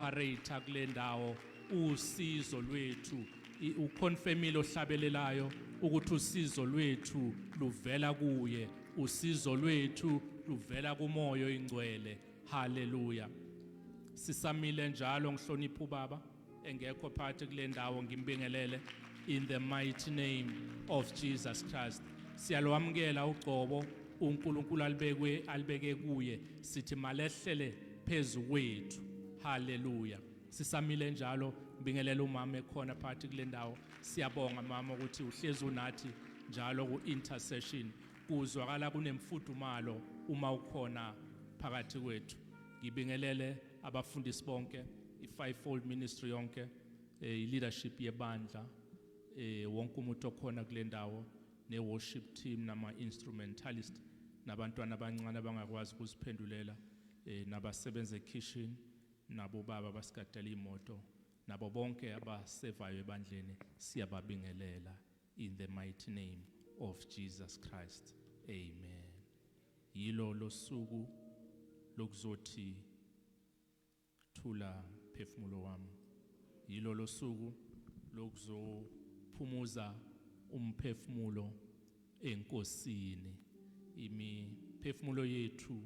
operate kule ndawo usizo lwethu uconfirmile ohlabelelayo ukuthi usizo lwethu luvela kuye usizo lwethu luvela kumoya oyingcwele haleluya sisamile njalo ngihlonipha ubaba engekho phakathi kule ndawo ngimbingelele in the mighty name of Jesus Christ siyalwamukela ugcobo uNkulunkulu alibekwe alibeke kuye sithi malehlele phezu kwethu haleluya sisamile njalo ngibingelela umama ekhona phakathi kule ndawo siyabonga mama ukuthi uhlezi unathi njalo ku intercession kuzwakala kunemfudumalo uma ukhona phakathi kwethu ngibingelele abafundisi bonke i-fivefold ministry yonke eh, i-leadership yebandla eh, wonke umuntu okhona kule ndawo ne-worship team nama-instrumentalist nabantwana abancane abangakwazi ukuziphendulela eh, nabasebenza ekitchen nabo baba abasigadela imoto nabo bonke abasevayo ebandleni siyababingelela in the mighty name of Jesus Christ amen yilo losuku lokuzothi thula phefumulo wami yilo losuku lokuzophumuza umphefumulo enkosini imiphefumulo yethu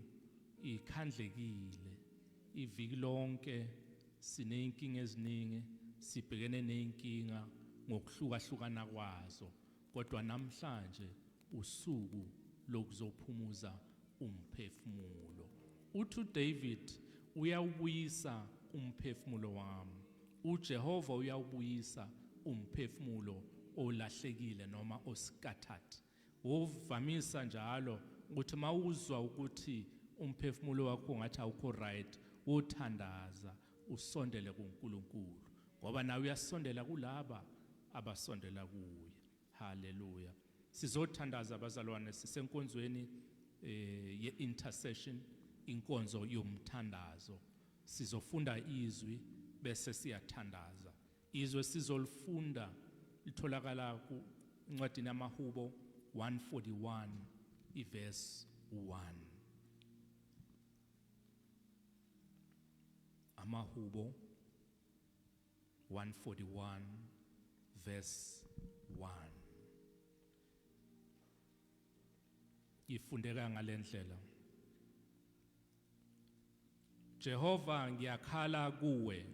ikhandlekile iviki lonke sineyinkinga eziningi sibhekene nezinkinga ngokuhlukahlukana kwazo kodwa namhlanje usuku lokuzophumuza umphefumulo uthi uDavid uyawubuyisa umphefumulo wami uJehova uyawubuyisa umphefumulo olahlekile noma oscattered Wovamisa njalo ukuthi mawuzwa ukuthi umphefumulo wakho ngathi awukho right, wothandaza usondele kuNkulunkulu ngoba nawe uyasondela kulaba abasondela kuye. Haleluya. Sizothandaza abazalwane sisenkonzweni eh ye intercession inkonzo yomthandazo. Sizofunda izwi bese siyathandaza. Izwe sizolifunda litholakala ku incwadini yamaHubo 141 iverse 1. AmaHubo 141 verse 1. Ifundeka ngalendlela. Jehova ngiyakhala kuwe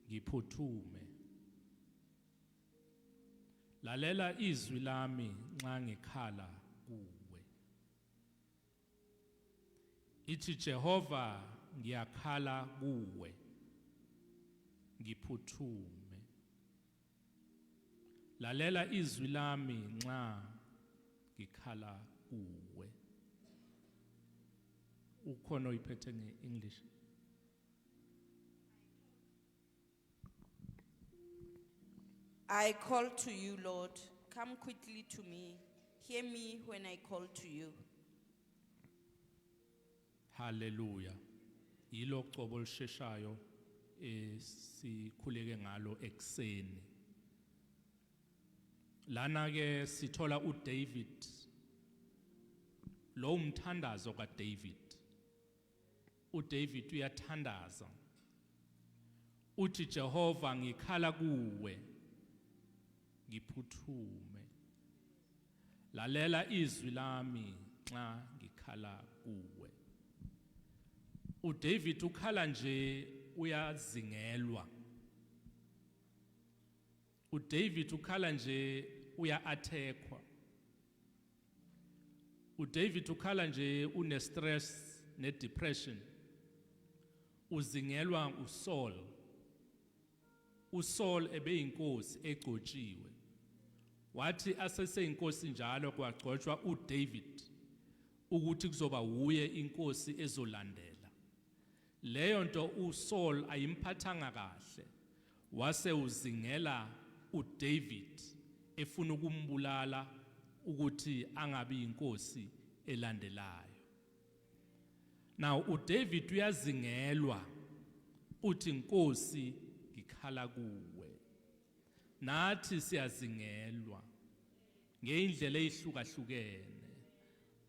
ngiphuthume Lalela izwi lami nxa ngikhala kuwe Ithi Jehova ngiyakhala kuwe ngiphuthume Lalela izwi lami nxa ngikhala kuwe. Ukhona oyiphethe ngeEnglish? I call to you, Lord. Come quickly to me. Hear me when I call to you. Hallelujah. Yilo cobo olisheshayo esikhuleke ngalo ekseni. Lana ke sithola uDavid lo umthandazo kaDavid. UDavid uyathandaza. Uthi Jehova ngikhala kuwe ngiphuthume. Lalela izwi lami nxa ngikhala kuwe. UDavid ukhala nje uyazingelwa. UDavid ukhala nje uya-attackwa. UDavid ukhala nje une stress ne depression. Uzingelwa uSaul. USaul ebeyinkosi egcotshiwe. Wathi aseseyinkosi njalo kwagcotshwa uDavid ukuthi kuzoba wuye inkosi ezolandela. Leyo nto uSaul ayimphathanga kahle wase uzingela uDavid efuna ukumbulala ukuthi angabi inkosi elandelayo. Now uDavid uyazingelwa uthi Nkosi ngikhala kuwe. Nathi siyazingelwa ngeindlela ezihlukahlukene.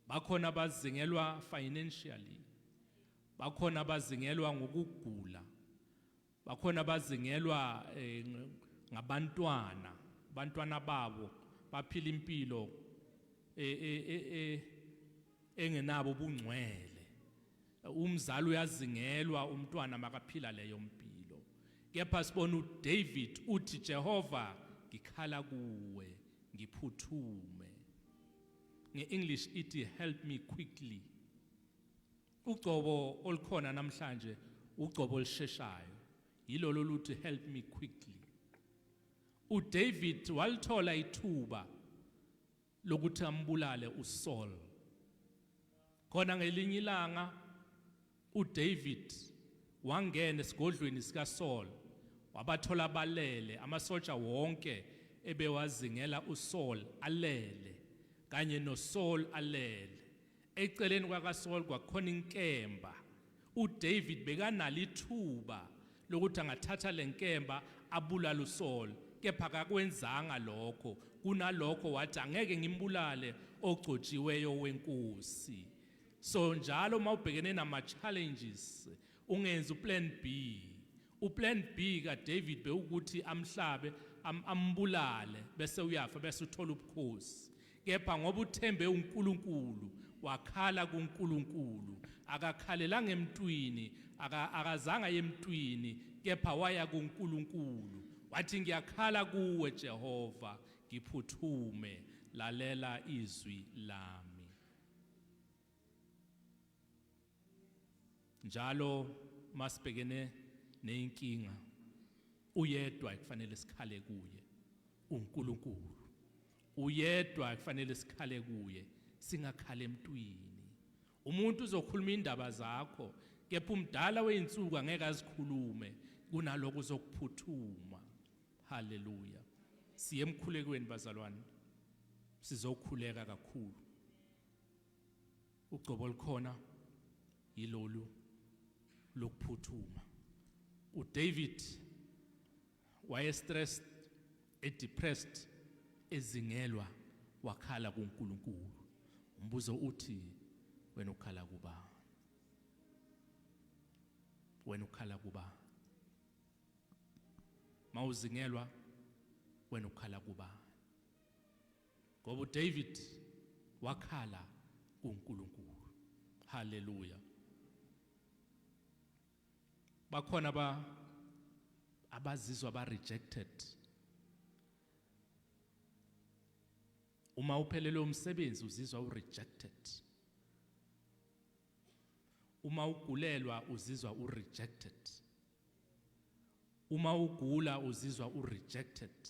Bakhona abazingelwa financially. Bakhona abazingelwa ngokugula, bakhona abazingelwa ngabantwana, abantwana babo baphila impilo engenabo ubungcwele. Umzali uyazingelwa umntwana makaphila leyo mpilo. Kepha sibona uDavid uthi, Jehova, ngikhala kuwe, ngiphuthume. NgeEnglish ithi, "Help me quickly." Ugcobo olukhona namhlanje, ugcobo olusheshayo, yilolo luthi, "Help me quickly." uDavid walithola ithuba lokuthi ambulale uSaul. Khona ngelinye ilanga uDavid wangena esigodlweni sikaSaul, wabathola balele, amasotsha wonke ebewazingela uSaul alele kanye noSaul alele. Eceleni kwakaSaul kwakhona inkemba. uDavid bekanalo ithuba lokuthi angathatha lenkemba abulale uSaul, kepha akakwenzanga lokho. Kunalokho wathi, "Angeke ngimbulale ogcotshiweyo wenkosi." So njalo mawubhekene nama challenges, ungenzi uplan B. Uplan B kaDavid bewukuthi amhlabe, ambulale, bese uyafa, bese uthola ubukhosi. Kepha ngoba uthembe uNkulunkulu, wakhala kuNkulunkulu, akakhalelanga emntwini, akazange emntwini, kepha waya kuNkulunkulu, wathi, "Ngiyakhala kuwe Jehova, ngiphuthume, lalela izwi lami." Njalo masibhekene neinkinga, uyedwa ekufanele sikhale kuye, uNkulunkulu. Uyedwa kufanele sikhale kuye, singakhala emntwini. Umuntu uzokhuluma indaba zakho, kepha umdala weinsuku angeke azikhulume, kunaloko uzokuphuthuma. Haleluya! Siye emkhulekweni, bazalwane, sizokhuleka kakhulu. Ugcobo olukhona yilolu lokuphuthuma. uDavid waye stressed, edepressed, ezingelwa, wakhala kuNkulunkulu. Umbuzo uthi, wena ukhala kuba? Wena ukhala kuba mawuzingelwa? Wena ukhala kuba? Ngoba uDavid wakhala kuNkulunkulu. Haleluya! Bakhona ba abazizwa ba rejected. Uma uphelelwe umsebenzi, uzizwa u rejected. Uma ugulelwa, uzizwa u rejected. Uma ugula, uzizwa u rejected.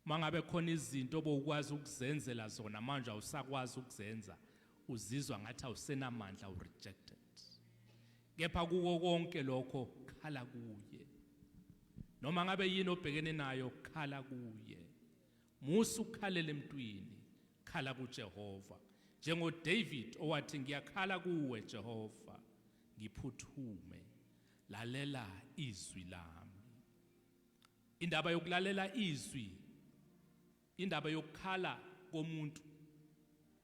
Mangabe khona izinto obowukwazi ukuzenzela zona, manje awusakwazi ukuzenza, uzizwa ngathi awusenamandla, u rejected. Kepha kuko konke lokho, khala kuye. Noma ngabe yini obhekene nayo, khala kuye. Musa ukukhalela emntwini, khala kuJehova, njengo David owathi, "Ngiyakhala kuwe Jehova, ngiphuthume, lalela izwi lami." Indaba yokulalela izwi, indaba yokukhala komuntu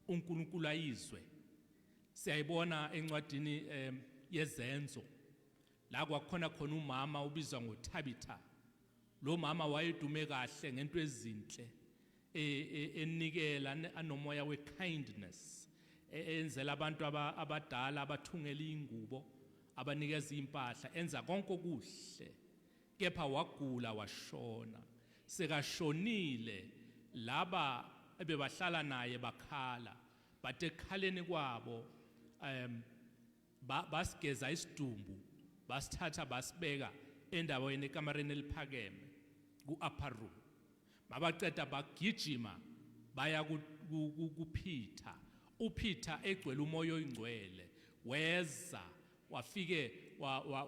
uNkulunkulu ayizwe, siyayibona encwadini yezenzo, la kwakhona khona umama ubizwa ngoThabitha. Lo mama wayedume kahle ngento ezinhle, enikela, anomoya we-kindness, enzela abantu abadala, abathungela ingubo, abanikeza impahla, enza konke okuhle. Kepha wagula, washona. Sekashonile, laba ebebahlala naye bakhala, but ekhaleni kwabo basigeza isidumbu, basithatha, basibeka endaweni ekamareni eliphakeme ku-upper room. Mabaqeda, bagijima baya kuPeter. uPeter egcwele umoya oyingcwele weza, wafike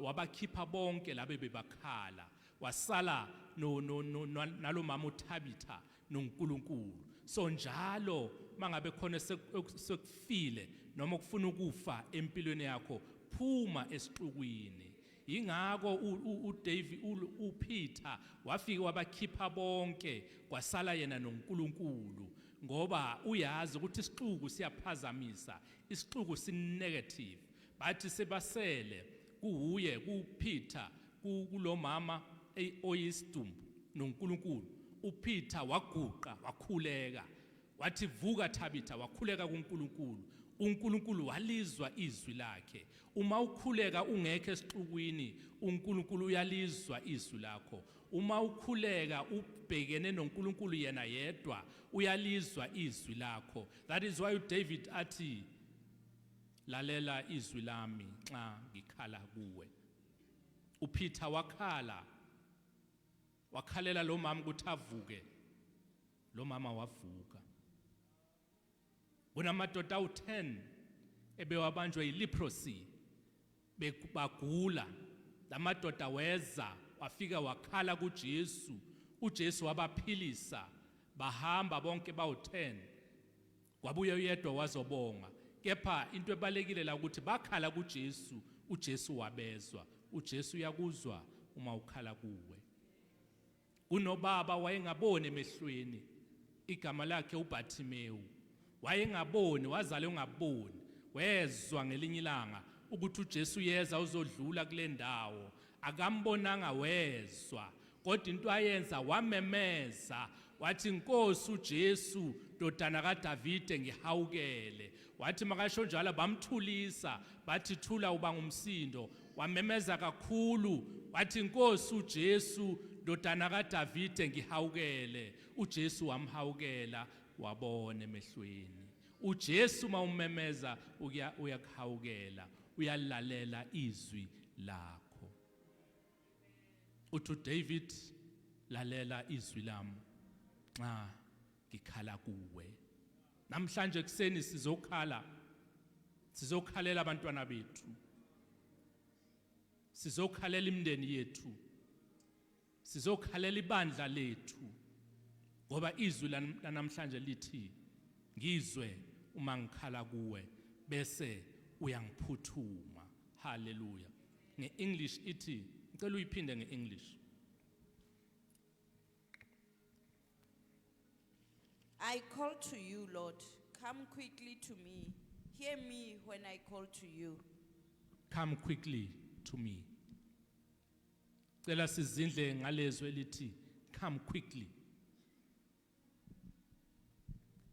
wabakhipha bonke labe bebakhala, wasala no no no nalo mama uThabitha noNkulunkulu. So njalo mangabe khona sekufile noma kufuna ukufa empilweni yakho, phuma esixukwini. Ingakho uDavid, uPeter wafika wabakhipha bonke, kwasala yena noNkulunkulu, ngoba uyazi ukuthi isixuku siyaphazamisa, isixuku si negative. Bathi sebasele kuwuye kuPeter kulomama oyisidumbu noNkulunkulu. UPeter waguqa wakhuleka, wathi vuka Thabitha, wakhuleka kuNkulunkulu. UNkulunkulu walizwa izwi lakhe. Uma ukhuleka ungekho esixukwini, uNkulunkulu uyalizwa izwi lakho. Uma ukhuleka ubhekene noNkulunkulu yena yedwa, uyalizwa izwi lakho. That is why uDavid athi, lalela izwi lami nxa ngikhala kuwe. UPeter wakhala, wakhalela lo mama ukuthi avuke. Lo mama wavuka. Kunamadoda awu-10 ebewabanjwe yileprosy, bagula. Lamadoda weza wafika wakhala kuJesu, uJesu wabaphilisa, bahamba bonke bawu-10. Kwabuye uyedwa wazobonga. Kepha into ebalekile la ukuthi bakhala kuJesu, uJesu wabezwa. uJesu uyakuzwa uma ukhala kuwe. Kunobaba wayengaboni emehlweni, igama lakhe uBartimewu. Wayengaboni, wazalwa ungaboni. Wezwa ngelinye ilanga ukuthi uJesu uyeza uzodlula kule ndawo. Akambonanga, wezwa. Kodwa into ayenza, wamemeza wathi, Nkosi uJesu, ndodana kaDavide, ngihawukele. Wathi makasho njalo bamthulisa, bathi thula uba ngumsindo. Wamemeza kakhulu wathi, Nkosi uJesu, ndodana kaDavide, ngihawukele. uJesu wamhawukela, wabona emehlweni. uJesu mawumemeza uyakuhawukela, uyalalela izwi lakho. Uthi David, lalela izwi lami nxa ngikhala kuwe. Namhlanje kuseni sizokhala, sizokhalela abantwana bethu, sizokhalela imindeni yethu, sizokhalela ibandla lethu, ngoba izwi lanamhlanje lithi ngizwe uma ngikhala kuwe bese uyangiphuthuma. Haleluya. NgeEnglish ithi, ngicela uyiphinde ngeEnglish. I call to you, Lord. Come quickly to me. Hear me when I call to you. Come quickly to me. Cela sizindle ngalezwi elithi come quickly.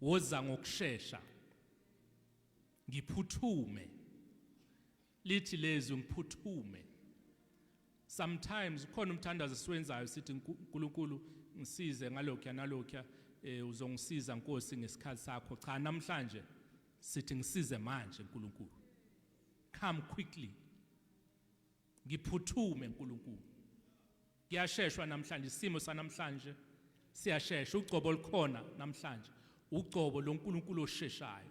Woza ngokushesha. Ngiphuthume. Lithi lezwi ngiphuthume. Sometimes khona umthandazo esiwenzayo sithi, uNkulunkulu ngisize ngalokho nalokho, uzongisiza Nkosi ngesikhathi sakho. Cha, namhlanje sithi ngisize manje uNkulunkulu. Come quickly. Ngiphuthume uNkulunkulu. Kuyasheshwa namhlanje, isimo sanamhlanje siyashesha, ugcobo olukhona namhlanje ugcobo loNkulunkulu osheshayo.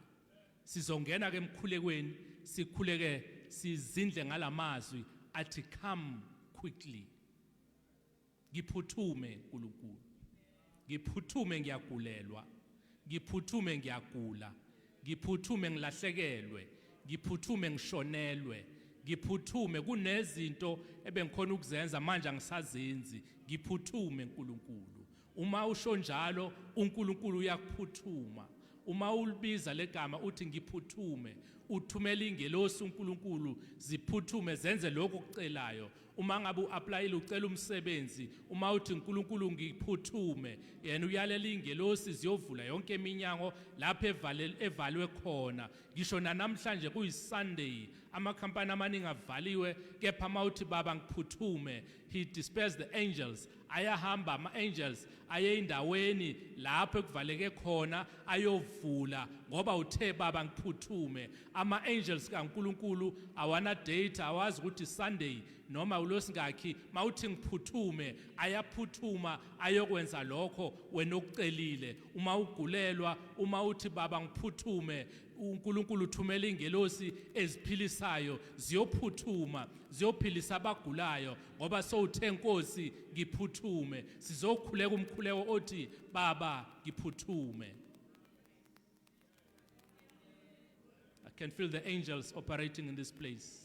Sizongena ke emkhulekweni, sikhuleke sizindle ngalamazwi athi come quickly. Ngiphuthume uNkulunkulu. Ngiphuthume ngiyagulelwa. Ngiphuthume ngiyagula. Ngiphuthume ngilahlekelwe. Ngiphuthume ngishonelwe. Ngiphuthume kunezinto ebengikhona ukuzenza manje angisazenzi. Ngiphuthume uNkulunkulu. Uma usho njalo uNkulunkulu uyakuphuthuma. Uma ulibiza legama uthi ngiphuthume, uthumela ingelosi uNkulunkulu ziphuthume zenze lokho okucelayo. Uma ngabe uapplyile ucela umsebenzi, uma uthi uNkulunkulu ngiphuthume, yena uyalela ingelosi ziyovula yonke iminyango lapho evalwe khona. Ngisho namhlanje kuyiSunday, amakhampani amaningi avaliwe, kepha mawuthi baba ngiphuthume, he dispersed the angels. Ayahamba ama-angels aye endaweni lapho ekuvaleke khona ayovula, ngoba uthe baba ngiphuthume. Ama-angels kaNkulunkulu awana date, awazi ukuthi Sunday noma ulosingakhi. Mawuthi ngiphuthume, ayaphuthuma ayokwenza lokho wena okucelile. Uma ugulelwa, uma uthi baba ngiphuthume, uNkulunkulu uthumela ingelosi eziphilisayo ziyophuthuma ziyophilisa abagulayo, ngoba sowuthe Nkosi ngiphuthume. Sizokhuleka umkhuleko othi baba ngiphuthume. I can feel the angels operating in this place.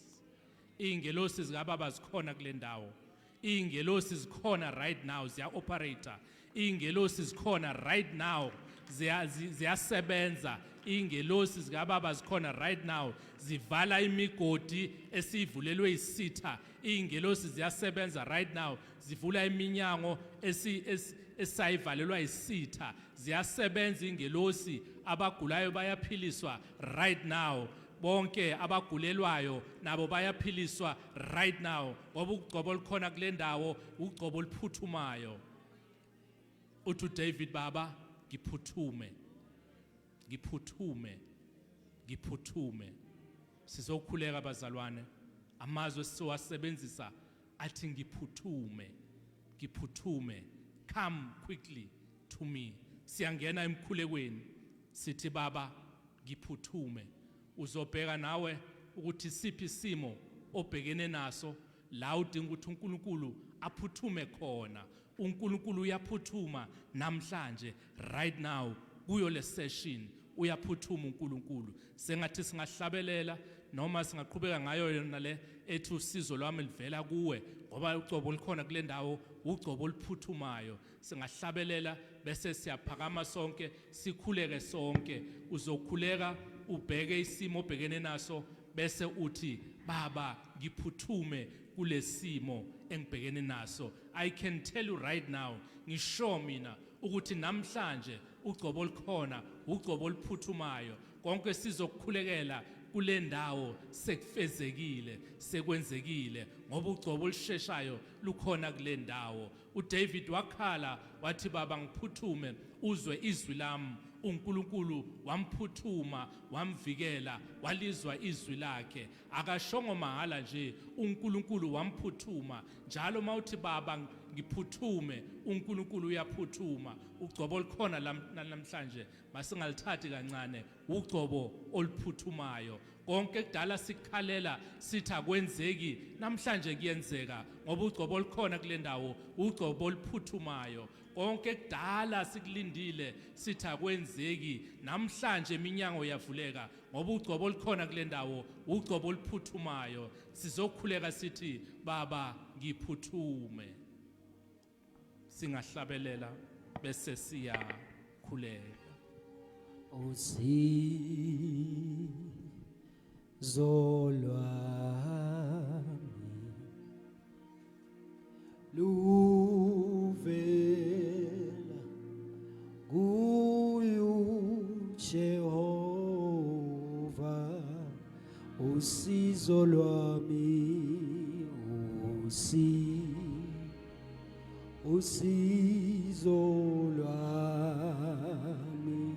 Ingelosi zikababa zikhona kule ndawo. Ingelosi zikhona right now, ziya operate. Ingelosi zikhona right now, ziyasebenza. Ingelosi zikaBaba zikhona right now, zivala imigodi esivulelwe isitha. Ingelosi ziyasebenza right now, zivula iminyango esayivalelwa isitha. Ziyasebenza ingelosi, abagulayo bayaphiliswa right now. Bonke abagulelwayo nabo bayaphiliswa right now, ngoba ugcobo olukhona kule ndawo ugcobo oluphuthumayo. Uthi uDavid, Baba, ngiphuthume, ngiphuthume, ngiphuthume. Sizokhuleka bazalwane, amazwi esiwasebenzisa athi ngiphuthume, ngiphuthume, come quickly to me. Siyangena emkhulekweni sithi, Baba, ngiphuthume. Uzobheka nawe ukuthi siphi isimo obhekene naso la udinga ukuthi uNkulunkulu aphuthume khona. UNkulunkulu uyaphuthuma namhlanje, right now, kuyo le session uyaphuthuma uNkulunkulu. Sengathi singahlabelela noma singaqhubeka ngayo yona le ethi usizo lwami livela kuwe, ngoba ugcobo likhona kule ndawo, ugcobo oluphuthumayo. Singahlabelela bese siyaphakama sonke, sikhuleke sonke. Uzokhuleka ubheke isimo obhekene naso bese uthi, Baba, ngiphuthume kulesimo engibhekene naso. I can tell you right now, ngisho mina ukuthi namhlanje ugcobo olukhona ugcobo oluphuthumayo. Konke sizokukhulekela kule ndawo sekufezekile, sekwenzekile, ngoba ugcobo olusheshayo lukhona kule ndawo. uDavid wakhala wathi, Baba, ngiphuthume, uzwe izwi lami. UNkulunkulu wamphuthuma, wamvikela, walizwa izwi lakhe. Akashongo mahala nje, uNkulunkulu wamphuthuma. Njalo mawuthi, Baba, ngiphuthume, uNkulunkulu uyaphuthuma. Ugcobo olukhona namhlanje masingalithathi kancane, ugcobo oluphuthumayo. Konke kudala sikhalela sithi akwenzeki, namhlanje kuyenzeka, ngoba ugcobo olukhona kule ndawo ugcobo oluphuthumayo. Konke kudala sikulindile sithi akwenzeki, namhlanje iminyango iyavuleka, ngoba ugcobo olukhona kule ndawo ugcobo oluphuthumayo. Sizokhuleka sithi, Baba, ngiphuthume. Singahlabelela bese siyakhuleka. Usizo lwami luvela kuye Jehova, usizo lwami, usizo lwami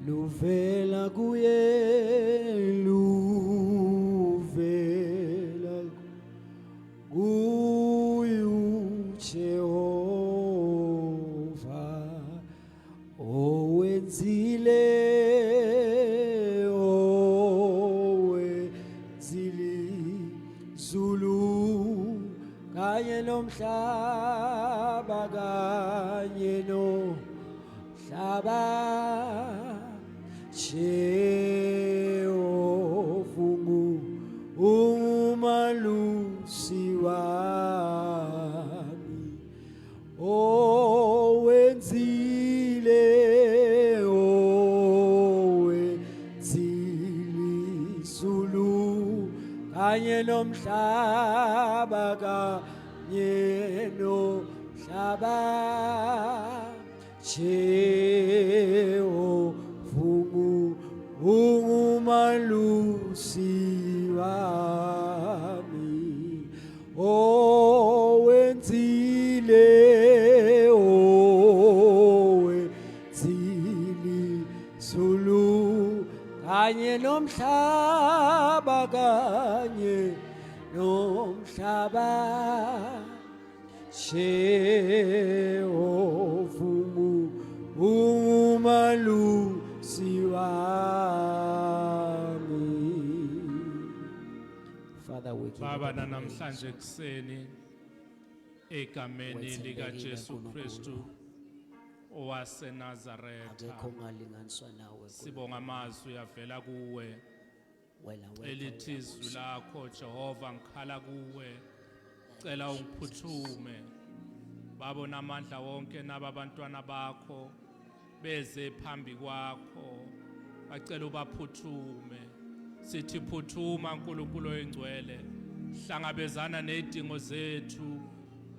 luvela kuye, luvela kuye Jehova, owenzile izulu kanye nomhlaba, kanye nomhlaba. Jehova umalusi wami, owenzile izulu kanye nomhlaba, kanye nomhlaba. Jehova ungumalusi wami, owenzile izulu kanye nomhlaba, kanye nomhlaba. Jehova ungumalusi wami. Father, we give you Baba, the praise. Namhlanje kuseni, egameni Wethembekile lika Jesu Nkulunkulu. Kristu owaseNazaretha, Akekho ongalinganiswa nawe, Nkulunkulu. sibonga amazwi avela kuwe Wena wedwa elithi izwi uyabusa. lakho, Jehova, ngikhala kuwe, cela ungiphuthume. Baba namandla wonke, naba abantwana bakho beze phambi kwakho. Bacela ubaphuthume. Sithi phuthuma uNkulunkulu oyingcwele, hlangabezana nezidingo zethu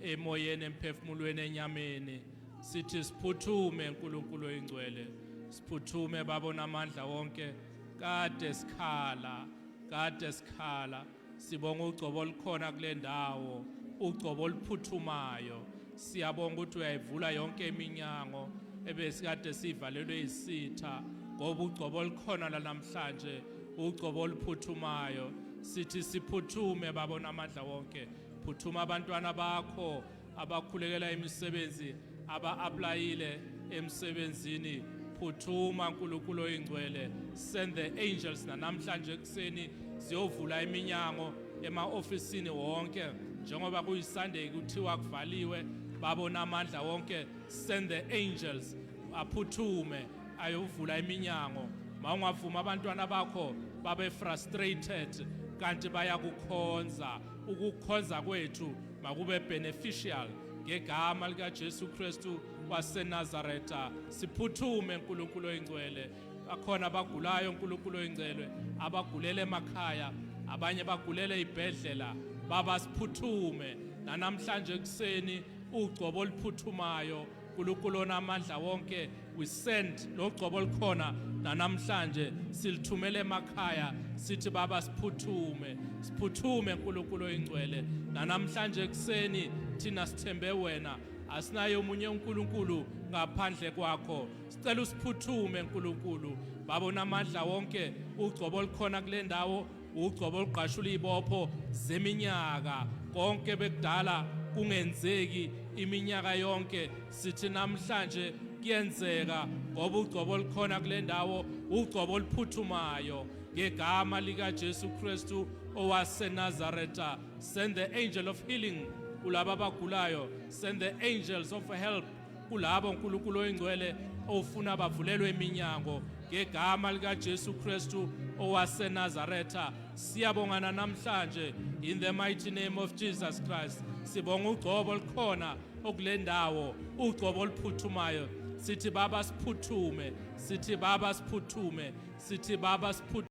emoyeni, emphefumulweni, enyameni. Sithi siphuthume uNkulunkulu oyingcwele, siphuthume Baba onamandla wonke. Kade sikhala, kade sikhala. Sibonga ugcobo olukhona kule ndawo, ugcobo oluphuthumayo. Siyabonga ukuthi uyayivula yonke iminyango ebesikade sivalelwe isitha, ngoba ugcobo olukhona la namhlanje ugcobo oluphuthumayo. Sithi siphuthume Baba onamandla wonke. Phuthuma abantwana bakho abakhulekela imisebenzi, aba-applyile emsebenzini. Phuthuma uNkulunkulu oyingcwele, send the angels namhlanje ekuseni ziyovula iminyango ema-ofisini wonke, njengoba kuyiSunday kuthiwa kuvaliwe. Baba onamandla wonke, send the angels aphuthume ayovula iminyango. Mawungavuma abantwana bakho babe frustrated kanti bayakukhonza. Ukukhonza kwethu makube beneficial ngegama lika Jesu Kristu waseNazaretha. Siphuthume uNkulunkulu oyingcwele. Akhona abagulayo uNkulunkulu oyingcwele, abagulele emakhaya, abanye bagulele ibhedlela. Baba, siphuthume namhlanje ekuseni ugcobo oluphuthumayo. uNkulunkulu onamandla wonke, we send lo gcobo olukhona namhlanje, silithumele emakhaya. Sithi Baba siphuthume, siphuthume uNkulunkulu oyingcwele namhlanje ekuseni. Thina sithembe wena, asinaye omunye uNkulunkulu ngaphandle kwakho. Sicela usiphuthume uNkulunkulu Baba onamandla wonke. Ugcobo olukhona kule ndawo, ugcobo olugqashula izibopho zeminyaka konke bekudala kungenzeki iminyaka yonke. Sithi namhlanje kuyenzeka, ngoba ugcobo olukhona kule ndawo ugcobo oluphuthumayo ngegama lika Jesu Kristu owaseNazaretha. Send the angel of healing kulabo abagulayo, send the angels of help kulabo uNkulunkulu oyingcwele ofuna bavulelwe iminyango ngegama lika Jesu Kristu owaseNazaretha. Siyabongana namhlanje in the mighty name of Jesus Christ. Sibonga ugcobo olukhona okule ndawo, ugcobo oluphuthumayo. Sithi Baba siphuthume, sithi Baba siphuthume, sithi Baba siphuthume.